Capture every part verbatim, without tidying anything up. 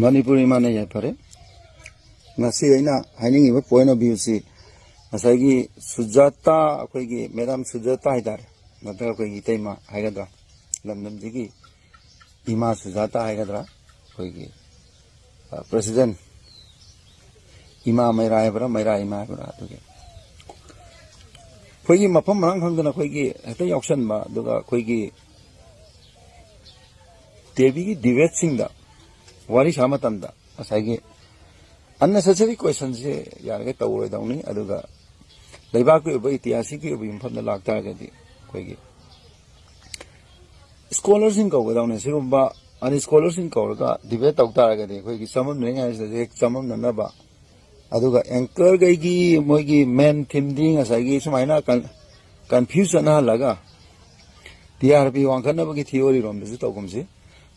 ꯃꯅꯤꯄꯨꯔ ꯏꯃꯥꯅ ꯌꯥꯏꯐꯔꯦ꯫ ꯉꯁꯤ ꯑꯩꯅ ꯍꯥꯏꯅꯤꯡꯉꯤꯕ point of viewꯁꯤ ꯉꯁꯥꯏꯒꯤ ꯁꯨꯖꯥꯇꯥ, ꯑꯩꯈꯣꯏꯒꯤ ꯃꯦꯗꯥꯝ ꯁꯨꯖꯥꯇꯥ ꯍꯥꯏꯇꯥꯔꯦ, ꯅꯠꯇ꯭ꯔꯒ ꯑꯩꯈꯣꯏꯒꯤ ꯏꯇꯩꯃ ꯍꯥꯏꯒꯗ꯭ꯔꯥ, ꯂꯝꯗꯝꯁꯤꯒꯤ ꯏꯃꯥ ꯁꯨꯖꯥꯇꯥ ꯍꯥꯏꯒꯗ꯭ꯔꯥ, ꯑꯩꯈꯣꯏꯒꯤ, ꯑ, president ꯏꯃꯥ ꯃꯩꯔꯥ ꯍꯥꯏꯕ꯭ꯔꯥ, ꯃꯩꯔꯥ ꯏꯃꯥ ꯍꯥꯏꯕ꯭ꯔꯥ, ꯑꯗꯨꯒꯤ ꯑꯩꯈꯣꯏꯒꯤ ꯃꯐꯝ ꯃꯔꯥꯡ ꯈꯪꯗꯅ ꯑꯩꯈꯣꯏꯒꯤ ꯍꯦꯛꯇ ꯌꯥꯎꯁꯟꯕ, ꯑꯗꯨꯒ ꯑꯩꯈꯣꯏꯒꯤ ꯇꯦꯕꯤꯒꯤ debateꯁꯤꯡꯗ ꯋꯥꯔꯤ ꯁꯥꯕ ꯃꯇꯝꯗ ꯉꯁꯥꯏꯒꯤ unnecessary questionꯁꯦ ꯌꯥꯔꯤꯈꯩ ꯇꯧꯔꯣꯏꯗꯧꯅꯤ꯫ ꯑꯗꯨꯒ ꯂꯩꯕꯥꯛꯀꯤ ꯑꯣꯏꯕ ꯏꯇꯤꯍꯥꯁꯤꯛꯀꯤ ꯑꯣꯏꯕ ꯌꯨꯝꯐꯝꯗ ꯂꯥꯛꯇꯥꯔꯒꯗꯤ ꯑꯩꯈꯣꯏꯒꯤ scholarꯁꯤꯡ ꯀꯧꯒꯗꯧꯅꯤ꯫ ꯁꯤꯒꯨꯝꯕ unscholarꯁꯤꯡ ꯀꯧꯔꯒ debate ꯇꯧ ꯇꯥꯔꯒꯗꯤ ꯑꯩꯈꯣꯏꯒꯤ ꯆꯃꯝꯅꯔꯤꯉꯩꯁꯤꯗ ꯍꯦꯛ ꯆꯃꯝꯅꯅꯕ, ꯑꯗꯨꯒ anchorꯈꯩꯒꯤ ꯃꯣꯏꯒꯤ main themeꯗꯤ ꯉꯁꯥꯏꯒꯤ ꯁꯨꯃꯥꯏꯅ ꯀꯟ-, confuse ꯆꯠꯅꯍꯜꯂꯒ ꯇꯤ ꯑꯥꯔ ꯄꯤ ꯋꯥꯡꯈꯠꯅꯕꯒꯤ theoryꯔꯣꯝꯗꯁꯨ ꯇꯧꯒꯨꯝꯁꯤ꯫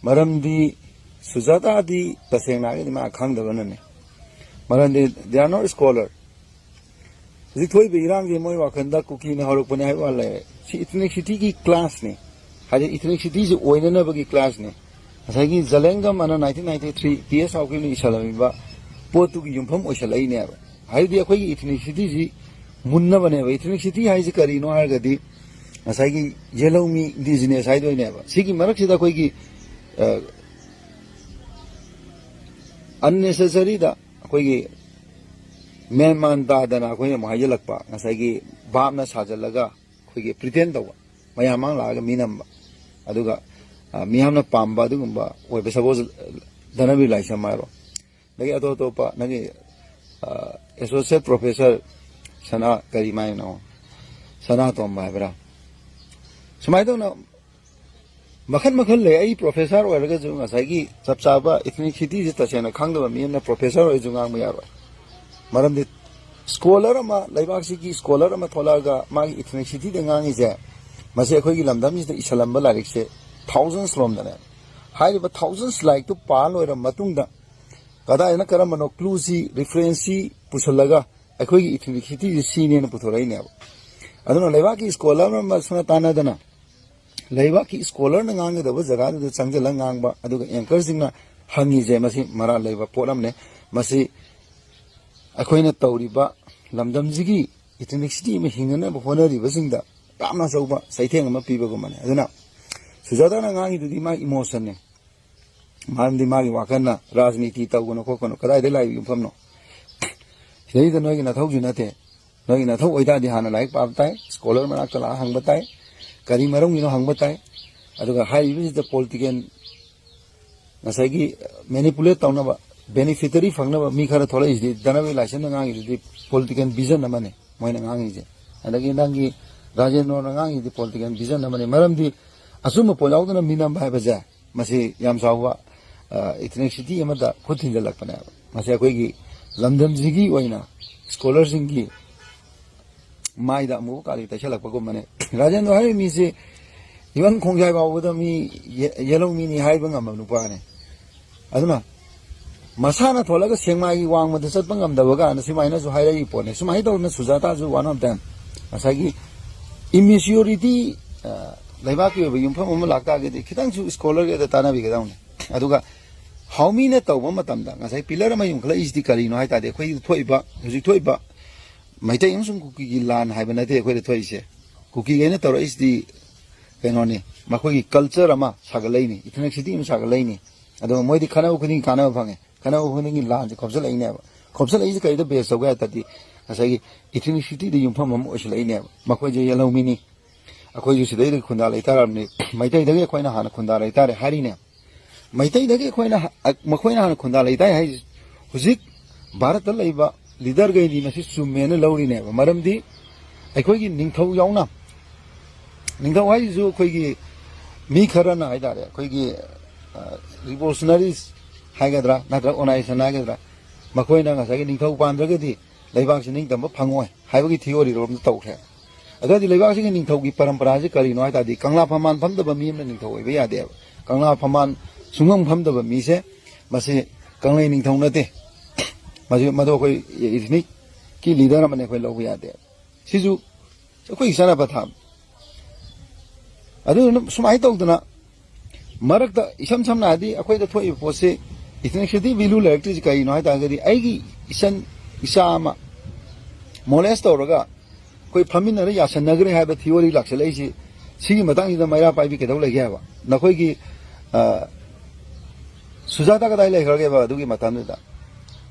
ꯃꯔꯝꯗꯤ ꯁꯨꯖꯥꯇꯥꯗꯤ ꯇꯁꯦꯡꯅ ꯍꯥꯏꯔꯒꯗꯤ ꯃꯥ ꯈꯪꯗꯕꯅꯅꯤ꯫ ꯃꯔꯝꯗꯤ they are not scholar꯫ ꯍꯧꯖꯤꯛ ꯊꯣꯛꯏꯕ ꯏꯔꯥꯡꯁꯦ ꯃꯣꯏ ꯋꯥꯈꯜꯗ ꯀꯨꯀꯤꯅ ꯍꯧꯔꯛꯄꯅꯦ ꯍꯥꯏꯕ ꯋꯥ ꯂꯩꯔꯦ꯫ ꯁꯤ ethnicityꯒꯤ clashꯅꯤ꯫ ꯍꯥꯏꯗꯤ ethnicityꯁꯤ ꯑꯣꯏꯅꯅꯕꯒꯤ clashꯅꯤ꯫ ꯉꯁꯥꯏꯒꯤ ꯖꯂꯦꯡꯒꯝ ꯑꯅ nineteen ninety three ꯇꯤ ꯑꯦꯁ ꯍꯥꯎꯀꯤꯞꯅ ꯏꯁꯜꯂꯝꯃꯤꯕ ꯄꯣꯠꯇꯨꯒꯤ ꯌꯨꯝꯐꯝ ꯑꯣꯏꯁꯜꯂꯛꯏꯅꯦꯕ꯫ ꯍꯥꯏꯗꯤ ꯑꯩꯈꯣꯏꯒꯤ ethnicityꯁꯤ ꯃꯨꯟꯅꯕꯅꯦꯕ꯫ Ethnicity ꯍꯥꯏꯁꯤ ꯀꯔꯤꯅꯣ ꯍꯥꯏꯔꯒꯗꯤ ꯉꯁꯥꯏꯒꯤ ꯌꯦꯜꯍꯧꯃꯤ indigenous ꯍꯥꯏꯗꯣꯏꯅꯦꯕ꯫ ꯁꯤꯒꯤ ꯃꯔꯛꯁꯤꯗ ꯑꯩꯈꯣꯏꯒꯤ, ꯑ, unnecessaryꯗ ꯑꯩꯈꯣꯏꯒꯤ ꯃꯦꯟ ꯃꯥꯟ ꯇꯥꯗꯅ ꯑꯩꯈꯣꯏꯅ ꯑꯃꯨꯛ ꯍꯥꯏꯖꯤꯜꯂꯛꯄ, ꯉꯁꯥꯏꯒꯤ ꯚꯥꯞꯅ ꯁꯥꯖꯜꯂꯒ ꯑꯩꯈꯣꯏꯒꯤ pretend ꯇꯧꯕ, ꯃꯌꯥꯝ ꯃꯥꯡ ꯂꯥꯛꯑꯒ ꯃꯤ ꯅꯝꯕ, ꯑꯗꯨꯒ, ꯑ, ꯃꯤꯌꯥꯝꯅ ꯄꯥꯝꯕ ꯑꯗꯨꯒꯨꯝꯕ ꯑꯣꯏꯕ, suppose ꯙꯅꯕꯤꯔ ꯂꯥꯏꯁ꯭ꯔꯝ ꯍꯥꯏꯔꯣ, ꯑꯗꯒꯤ ꯑꯇꯣꯞ ꯑꯇꯣꯞꯄ ꯅꯪꯒꯤ, ꯑ, associate professor ꯁꯅꯥ, ꯀꯔꯤ ꯃꯥꯏꯅꯣ, ꯁꯅꯥꯇꯣꯝꯕ ꯍꯥꯏꯕ꯭ꯔꯥ, ꯁꯨꯃꯥꯏꯅ ꯇꯧꯅ ꯃꯈꯜ ꯃꯈꯜ ꯂꯩ꯫ ꯑꯩ professor ꯑꯣꯏꯔꯒꯁꯨ ꯉꯁꯥꯏꯒꯤ ꯆꯞ ꯆꯥꯕ ethnicityꯁꯤ ꯇꯁꯦꯡꯅ ꯈꯪꯗꯕ ꯃꯤ ꯑꯃꯅ professor ꯑꯣꯏꯔꯁꯨ ꯉꯥꯡꯕ ꯌꯥꯔꯣꯏ꯫ ꯃꯔꯝꯗꯤ scholar ꯑꯃ, ꯂꯩꯕꯥꯛꯁꯤꯒꯤ scholar ꯑꯃ ꯊꯣꯛꯂꯛꯑꯒ ꯃꯥꯒꯤ ethnicityꯗ ꯉꯥꯡꯉꯤꯁꯦ, ꯃꯁꯤ ꯑꯩꯈꯣꯏꯒꯤ ꯂꯝꯗꯝꯁꯤꯗ ꯏꯁꯜꯂꯝꯕ ꯂꯥꯏꯔꯤꯛꯁꯦ thousands ꯂꯣꯝꯗꯅꯦ꯫ ꯍꯥꯏꯔꯤꯕ thousands ꯂꯥꯏꯔꯤꯛꯇꯨ ꯄꯥ ꯂꯣꯏꯔꯕ ꯃꯇꯨꯡꯗ ꯀꯗꯥꯏꯗꯅ ꯀꯔꯝꯕꯅꯣ clueꯁꯤ, referenceꯁꯤ ꯄꯨꯁꯜꯂꯒ ꯑꯩꯈꯣꯏꯒꯤ ethnicityꯁꯤ ꯁꯤꯅꯦꯅ ꯄꯨꯊꯣꯔꯛꯏꯅꯦꯕ꯫ ꯑꯗꯨꯅ ꯂꯩꯕꯥꯛꯀꯤ scholar ꯑꯃꯁꯨꯅ ꯇꯥꯟꯅꯗꯅ ꯂꯩꯕꯥꯛꯀꯤ scholarꯅ ꯉꯥꯡꯒꯗꯕ ꯖꯒꯥꯗꯨꯗ ꯆꯪꯁꯤꯜꯂꯒ ꯉꯥꯡꯕ, ꯑꯗꯨꯒ anchorꯁꯤꯡꯅ ꯍꯪꯉꯤꯁꯦ ꯃꯁꯤ ꯃꯔꯥꯜ ꯂꯩꯕ ꯄꯣꯠ ꯑꯃꯅꯦ꯫ ꯃꯁꯤ ꯑꯩꯈꯣꯏꯅ ꯇꯧꯔꯤꯕ ꯂꯝꯗꯝꯁꯤꯒꯤ ethnicity ꯑꯃ ꯍꯤꯡꯅꯅꯕ ꯍꯣꯠꯅꯔꯤꯕꯁꯤꯡꯗ ꯌꯥꯝꯅ ꯑꯆꯧꯕ ꯆꯩꯊꯦꯡ ꯑꯃ ꯄꯤꯕꯒꯨꯝꯕꯅꯦ꯫ ꯑꯗꯨꯅ ꯁꯨꯖꯥꯇꯥꯅ ꯉꯥꯡꯉꯤꯗꯨꯗꯤ ꯃꯥꯒꯤ emotionꯅꯦ, ꯃꯔꯝꯗꯤ ꯃꯥꯒꯤ ꯋꯥꯈꯜꯅ ꯔꯥꯖꯅꯤꯇꯤ ꯇꯧꯒꯅꯨ ꯈꯣꯠꯀꯅꯨ, ꯀꯗꯥꯏꯗ ꯂꯥꯛꯏꯕ ꯌꯨꯝꯐꯝꯅꯣ? ꯁꯤꯗꯩꯗ ꯅꯣꯏꯒꯤ ꯅꯊꯧꯁꯨ ꯅꯠꯇꯦ꯫ ꯅꯣꯏꯒꯤ ꯅꯊꯧ ꯑꯣꯏꯇꯥꯔꯗꯤ ꯍꯥꯟꯅ ꯂꯥꯏꯔꯤꯛ ꯄꯥꯕ ꯇꯥꯏ, scholar ꯃꯅꯥꯛꯇ ꯂꯥꯛꯑ ꯍꯪꯕ ꯇꯥꯏ, ꯀꯔꯤ ꯃꯔꯝꯒꯤꯅꯣ ꯍꯪꯕ ꯇꯥꯏ꯫ ꯑꯗꯨꯒ ꯍꯥꯏꯔꯤꯕꯁꯤꯗ political, ꯉꯁꯥꯏꯒꯤ, manipulate ꯇꯧꯅꯕ, beneficiary ꯐꯪꯅꯕ ꯃꯤ ꯈꯔ ꯊꯣꯛꯂꯛꯏꯁꯤꯗꯤ, ꯙꯅꯕꯤ ꯂꯥꯏꯁ꯭ꯔꯝꯅ ꯉꯥꯡꯉꯤꯗꯨꯗꯤ political vision ꯑꯃꯅꯤ ꯃꯣꯏꯅ ꯉꯥꯡꯉꯤꯁꯦ꯫ ꯑꯗꯒꯤ ꯅꯪꯒꯤ ꯔꯥꯖꯦꯟꯗ꯭ꯔꯣꯅ ꯉꯥꯡꯉꯤꯗꯤ political vision ꯑꯃꯅꯤ꯫ ꯃꯔꯝꯗꯤ ꯑꯆꯨꯝꯕ ꯄꯣꯠ ꯌꯥꯎꯗꯅ ꯃꯤ ꯅꯝꯕ ꯍꯥꯏꯕꯁꯦ, ꯃꯁꯤ ꯌꯥꯝ ꯆꯥꯎꯕ, ꯑ, ethnicity ꯑꯃꯗ ꯈꯨꯠ ꯊꯤꯟꯖꯜꯂꯛꯄꯅꯦꯕ꯫ ꯃꯁꯤ ꯑꯩꯈꯣꯏꯒꯤ ꯂꯝꯗꯝꯁꯤꯒꯤ ꯑꯣꯏꯅ scholarꯁꯤꯡꯒꯤ ꯃꯥꯏꯗ ꯑꯃꯨꯕ ꯀꯥꯂꯤ ꯇꯩꯁꯜꯂꯛꯄꯒꯨꯝꯕꯅꯦ꯫ ꯔꯥꯖꯦꯟꯗ꯭ꯔꯣ ꯍꯥꯏꯔꯤꯕ ꯃꯤꯁꯤ even ꯈꯣꯡꯖꯥꯏ ꯐꯥꯎꯕꯗ ꯃꯤ ꯌꯦ-, ꯌꯦꯜꯍꯧ ꯃꯤꯅꯤ ꯍꯥꯏꯕ ꯉꯝꯕ ꯅꯨꯄꯥꯅꯦ꯫ ꯑꯗꯨꯅ ꯃꯁꯥꯅ ꯊꯣꯛꯂꯒ ꯁꯦꯛꯃꯥꯏꯒꯤ ꯋꯥꯡꯃꯗ ꯆꯠꯄ ꯉꯝꯗꯕ ꯀꯥꯏꯅ ꯁꯨꯃꯥꯏꯅꯁꯨ ꯍꯥꯏꯔꯛꯏ ꯄꯣꯠꯅꯤ꯫ ꯁꯨꯃꯥꯏꯅ ꯇꯧꯗꯅ ꯁꯨꯖꯥꯇꯥꯁꯨ one of them꯫ ꯉꯁꯥꯏꯒꯤ immaturity, ꯑ, ꯂꯩꯕꯥꯛꯀꯤ ꯑꯣꯏꯕ ꯌꯨꯝꯐꯝ ꯑꯃ ꯂꯥꯛꯇꯥꯔꯒꯗꯤ ꯈꯤꯇꯪꯁꯨ scholarꯒꯤꯗ ꯇꯥꯟꯅꯕꯤꯒꯗꯧꯅꯤ꯫ ꯑꯗꯨꯒ ꯍꯥꯎꯃꯤꯅ ꯇꯧꯕ ꯃꯇꯝꯗ ꯉꯁꯥꯏ pillar ꯑꯃ ꯌꯨꯡꯈꯠꯂꯛꯏꯁꯤꯗꯤ ꯀꯔꯤꯅꯣ ꯍꯥꯏ ꯇꯥꯔꯗꯤ, ꯑꯩꯈꯣꯏꯒꯤ ꯊꯣꯛꯏꯕ, ꯍꯧꯖꯤꯛ ꯊꯣꯛꯏꯕ ꯃꯩꯇꯩ ꯑꯃꯁꯨꯡ ꯀꯨꯀꯤꯒꯤ ꯂꯥꯟ ꯍꯥꯏꯕ ꯅꯠꯇꯦ ꯑꯩꯈꯣꯏꯗ ꯊꯣꯛꯏꯁꯦ꯫ ꯀꯨꯀꯤꯈꯩꯅ ꯇꯧꯔꯛꯏꯁꯤꯗꯤ ꯀꯩꯅꯣꯅꯤ, ꯃꯈꯣꯏꯒꯤ culture ꯑꯃ ꯁꯥꯒꯠꯂꯛꯏꯅꯤ, ethnicity ꯑꯃ ꯁꯥꯒꯠꯂꯛꯏꯅꯤ꯫ ꯑꯗꯨꯒ ꯃꯣꯏꯗꯤ ꯈꯠꯅꯕ ꯈꯨꯗꯤꯡꯒꯤ ꯀꯥꯟꯅꯕ ꯐꯪꯉꯦ, ꯈꯠꯅꯕ ꯈꯨꯗꯤꯡꯒꯤ ꯂꯥꯟꯁꯦ ꯈꯣꯝꯖꯤꯜꯂꯛꯏꯅꯦꯕ꯫ ꯈꯣꯝꯖꯤꯜꯂꯛꯏꯁꯦ ꯀꯔꯤꯗ base ꯇꯧꯒꯦ ꯍꯥꯏ ꯇꯥꯔꯗꯤ, ꯉꯁꯥꯏꯒꯤ ethnicity ꯌꯨꯝꯐꯝ ꯑꯃ ꯑꯣꯏꯁꯤꯜꯂꯛꯏꯅꯦꯕ꯫ ꯃꯈꯣꯏꯁꯦ ꯌꯦꯜꯍꯧꯃꯤꯅꯤ, ꯑꯩꯈꯣꯏꯁꯨ ꯁꯤꯗꯩꯗ ꯈꯨꯟꯗꯥ ꯂꯩꯇꯥꯔꯕꯅꯤ, ꯃꯩꯇꯩꯗꯒꯤ ꯑꯩꯈꯣꯏꯅ ꯍꯥꯟꯅ ꯈꯨꯟꯗꯥ ꯂꯩꯇꯥꯔꯦ ꯍꯥꯏꯔꯤꯅꯦ꯫ ꯃꯩꯇꯩꯗꯒꯤ ꯑꯩꯈꯣꯏꯅ ꯍ-, ꯃꯈꯣꯏꯅ ꯍꯥꯟꯅ ꯈꯨꯟꯗꯥ ꯂꯩꯇꯥꯏ ꯍꯥꯏꯁꯤ ꯍꯧꯖꯤꯛ ꯚꯥꯔꯠꯇ ꯂꯩꯕ leaderꯈꯩꯅꯤ ꯃꯁꯤ ꯆꯨꯝꯃꯦꯅ ꯂꯧꯔꯤꯅꯦꯕ꯫ ꯃꯔꯝꯗꯤ ꯑꯩꯈꯣꯏꯒꯤ ꯅꯤꯡꯊꯧ ꯌꯥꯎꯅ, ꯅꯤꯡꯊꯧ ꯍꯥꯏꯁꯤꯁꯨ ꯑꯩꯈꯣꯏꯒꯤ ꯃꯤ ꯈꯔꯅ ꯍꯥꯏ ꯇꯥꯔꯦ, ꯑꯩꯈꯣꯏꯒꯤ, ꯑ, revolutionaries ꯍꯥꯏꯒꯗ꯭ꯔꯥ ꯅꯠꯇ꯭ꯔꯒ organization ꯍꯥꯏꯒꯗ꯭ꯔꯥ, ꯃꯈꯣꯏꯅ ꯉꯁꯥꯏꯒꯤ ꯅꯤꯡꯊꯧ ꯄꯥꯟꯗ꯭ꯔꯒꯗꯤ ꯂꯩꯕꯥꯛꯁꯤ ꯅꯤꯡꯇꯝꯕ ꯐꯪꯉꯣꯏ ꯍꯥꯏꯕꯒꯤ theoryꯔꯣꯝꯗ ꯇꯧꯈ꯭ꯔꯦ꯫ ꯑꯗꯨꯗꯤ ꯂꯩꯕꯥꯛꯁꯤꯒꯤ ꯅꯤꯡꯊꯧꯒꯤ ꯄꯔꯝꯄꯔꯥꯁꯤ ꯀꯔꯤꯅꯣ ꯍꯥꯏ ꯇꯥꯔꯗꯤ, ꯀꯪꯂꯥ ꯐꯝꯕꯥꯜ ꯐꯝꯗꯕ ꯃꯤ ꯑꯃꯅ ꯅꯤꯡꯊꯧ ꯑꯣꯏꯕ ꯌꯥꯗꯦꯕ꯫ ꯀꯪꯂꯥ ꯐꯝꯕꯥꯜ ꯁꯨꯡꯐꯝ ꯐꯝꯗꯕ ꯃꯤꯁꯦ, ꯃꯁꯤ ꯀꯪꯂꯩ ꯅꯤꯡꯊꯧ ꯅꯠꯇꯦ꯫ ꯃꯁꯤ, ꯃꯗꯨ ꯑꯩꯈꯣꯏ ethnicꯀꯤ leader ꯑꯃꯅ ꯑꯩꯈꯣꯏ ꯂꯧꯕ ꯌꯥꯗꯦꯕ꯫ ꯁꯤꯁꯨ ꯑꯩꯈꯣꯏꯒꯤ ꯆꯠꯅ ꯄꯊꯥꯞ꯫ ꯑꯗꯨꯗꯨꯅ ꯁꯨꯃꯥꯏꯅ ꯇꯧꯗꯅ ꯃꯔꯛꯇ ꯏꯁꯝ ꯁꯝꯅ ꯍꯥꯏꯔꯗꯤ ꯑꯩꯈꯣꯏꯗ ꯊꯣꯛꯏꯕ ꯄꯣꯠꯁꯤ, ethnicity value ꯂꯩꯔꯛꯇ꯭ꯔꯤꯁꯤ ꯀꯔꯤꯅꯣ ꯍꯥꯏ ꯇꯥꯔꯒꯗꯤ, ꯑꯩꯒꯤ ꯏꯆꯟ ꯏꯆꯥ ꯑꯃ molest ꯇꯧꯔꯒ ꯑꯩꯈꯣꯏ ꯐꯝꯃꯤꯟꯅꯔ ꯌꯥꯁꯟꯅꯈ꯭ꯔꯦ ꯍꯥꯏꯕ theory ꯂꯥꯛꯁꯜꯂꯛꯏꯁꯤ, ꯁꯤꯒꯤ ꯃꯇꯥꯡꯁꯤꯗ ꯃꯩꯔꯥ ꯄꯥꯏꯕꯤ ꯀꯩꯗꯧ ꯂꯩꯒꯦ ꯍꯥꯏꯕ? ꯅꯈꯣꯏꯒꯤ, ꯑ, ꯁꯨꯖꯥꯇꯥ ꯀꯗꯥꯏ ꯂꯩꯈ꯭ꯔꯒꯦꯕ ꯑꯗꯨꯒꯤ ꯃꯇꯝꯗꯨꯗ?